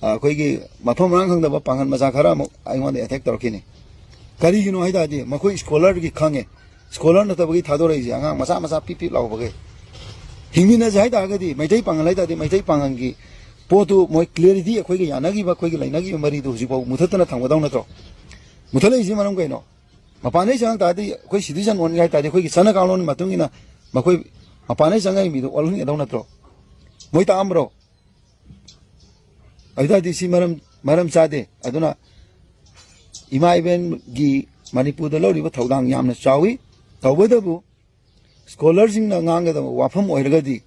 ꯑ, ꯑꯩꯈꯣꯏꯒꯤ ꯃꯊꯣꯡ ꯃꯔꯥꯡ ꯈꯪꯗꯕ ꯄꯥꯡꯒꯜ ꯃꯆꯥ ꯈꯔ ꯑꯃꯨꯛ ꯑꯩꯉꯣꯟꯗ ꯑꯦꯇꯦꯛ ꯇꯧꯔꯛꯈꯤꯅꯤ꯫ ꯀꯔꯤꯒꯤꯅꯣ ꯍꯥꯏ ꯇꯥꯔꯗꯤ ꯃꯈꯣꯏ ꯁ꯭ꯀꯣꯂꯔꯒꯤ ꯈꯪꯉꯦ꯫ ꯁ꯭ꯀꯣꯂꯔ ꯅꯠꯇꯕꯒꯤ ꯊꯥꯗꯣꯔꯛꯏꯁꯦ ꯑꯉꯥꯡ ꯃꯆꯥ ꯃꯆꯥ ꯄꯤꯛ ꯄꯤꯛ ꯂꯥꯎꯕꯒꯤ꯫ ꯍꯤꯡꯃꯤꯟꯅꯁꯦ ꯍꯥꯏ ꯇꯥꯔꯒꯗꯤ ꯃꯩꯇꯩ ꯄꯥꯡꯒꯜ ꯍꯥꯏ ꯇꯥꯔꯗꯤ ꯃꯩꯇꯩ ꯄꯥꯡꯒꯜꯒꯤ ꯄꯣꯠꯇꯨ ꯃꯣꯏ ꯀ꯭ꯂꯦꯔꯤꯇꯤ ꯑꯩꯈꯣꯏꯒ ꯌꯥꯅꯈꯤꯕ ꯑꯩꯈꯣꯏꯒꯤ ꯂꯩꯅꯈꯤꯕ ꯃꯔꯤꯗꯨ ꯍꯧꯖꯤꯛꯐꯥꯎ ꯃꯨꯊꯠꯇꯅ ꯊꯝꯒꯗꯧ ꯅꯠꯇ꯭ꯔꯣ? ꯃꯨꯊꯠꯂꯛꯏꯁꯤ ꯃꯔꯝ ꯀꯩꯅꯣ? ꯃꯄꯥꯟꯗꯩ ꯆꯪꯉꯛ ꯇꯥꯔꯗꯤ ꯑꯩꯈꯣꯏ ꯁꯤꯇꯤꯖꯟ ꯑꯣꯟꯒꯦ ꯍꯥꯏ ꯇꯥꯔꯗꯤ ꯑꯩꯈꯣꯏꯒꯤ ꯆꯠꯅ ꯀꯥꯡꯂꯣꯟꯒꯤ ꯃꯇꯨꯡ ꯏꯟꯅ ꯃꯈꯣꯏ ꯃꯄꯥꯟꯗꯩ ꯆꯪꯉꯛꯏ ꯃꯤꯗꯨ ꯑꯣꯜꯍꯟꯒꯗꯧ ꯅꯠꯇ꯭ꯔꯣ? ꯃꯣꯏ ꯇꯥꯛꯑꯝꯕ꯭ꯔꯣ? ꯑꯗꯨ ꯇꯥꯔꯗꯤ ꯁꯤ ꯃꯔꯝ, ꯃꯔꯝ ꯆꯥꯗꯦ꯫ ꯑꯗꯨꯅ ꯏꯃꯥ ꯏꯕꯦꯟꯒꯤ ꯃꯅꯤꯄꯨꯔꯗ ꯂꯧꯔꯤꯕ ꯊꯧꯗꯥꯡ ꯌꯥꯝꯅ ꯆꯥꯎꯏ꯫ ꯇꯧꯕꯇꯕꯨ ꯁ꯭ꯀꯣꯂꯔꯁꯤꯡꯅ ꯉꯥꯡꯒꯗꯕ ꯋꯥꯐꯝ ꯑꯣꯏꯔꯒꯗꯤ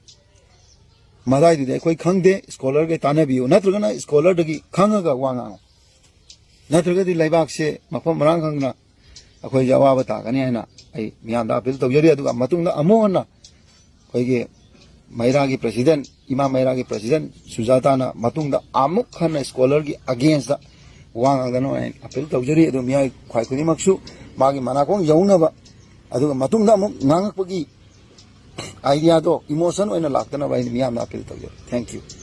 ꯃꯗꯥꯏꯗꯨꯗꯤ ꯑꯩꯈꯣꯏ ꯈꯪꯗꯦ, ꯁ꯭ꯀꯣꯂꯔꯒꯩ ꯇꯥꯟꯅꯕꯤꯌꯨ, ꯅꯠꯇ꯭ꯔꯒꯅ ꯁ꯭ꯀꯣꯂꯔꯗꯒꯤ ꯈꯪꯉꯒ ꯋꯥ ꯉꯥꯡꯉꯨ꯫ ꯅꯠꯇ꯭ꯔꯒꯗꯤ ꯂꯩꯕꯥꯛꯁꯦ ꯃꯐꯝ ꯃꯔꯥꯡ ꯈꯪꯅ ꯑꯩꯈꯣꯏꯁꯦ ꯑꯋꯥꯕ ꯇꯥꯒꯅꯤ ꯍꯥꯏꯅ ꯑꯩ ꯃꯤꯌꯥꯝꯗ ꯑꯄꯤꯜ ꯇꯧꯖꯔꯤ꯫ ꯑꯗꯨꯒ ꯃꯇꯨꯡꯗ ꯑꯃꯨꯛ ꯍꯟꯅ ꯑꯩꯈꯣꯏꯒꯤ ꯃꯩꯔꯥꯒꯤ ꯄ꯭ꯔꯁꯤꯗꯦꯟ, ꯏꯃꯥ ꯃꯩꯔꯥꯒꯤ ꯄ꯭ꯔꯁꯤꯗꯦꯟ ꯁꯨꯖꯥꯇꯥꯅ ꯃꯇꯨꯡꯗ ꯑꯃꯨꯛ ꯍꯟꯅ ꯁ꯭ꯀꯣꯂꯔꯒꯤ ꯑꯒꯦꯟꯁꯇ ꯋꯥ ꯉꯥꯡꯗꯅꯕ ꯑꯩ ꯑꯄꯤꯜ ꯇꯧꯖꯔꯤ꯫ ꯑꯗꯨ ꯃꯤꯑꯣꯏ ꯈ꯭ꯋꯥꯏ ꯈꯨꯗꯤꯡꯃꯛꯁꯨ ꯃꯥꯒꯤ ꯃꯅꯥꯀꯣꯡ ꯌꯧꯅꯕ, ꯑꯗꯨꯒ ꯃꯇꯨꯡꯗ ꯑꯃꯨꯛ ꯉꯥꯡꯉꯛꯄꯒꯤ ꯑꯥꯏꯗꯤꯌꯥꯗꯣ ꯏꯃꯣꯁꯟ ꯑꯣꯏꯅ ꯂꯥꯛꯇꯅꯕ ꯑꯩꯅ ꯃꯤꯌꯥꯝꯗ ꯑꯄꯤꯜ ꯇꯧꯖꯔꯤ꯫ Thank you꯫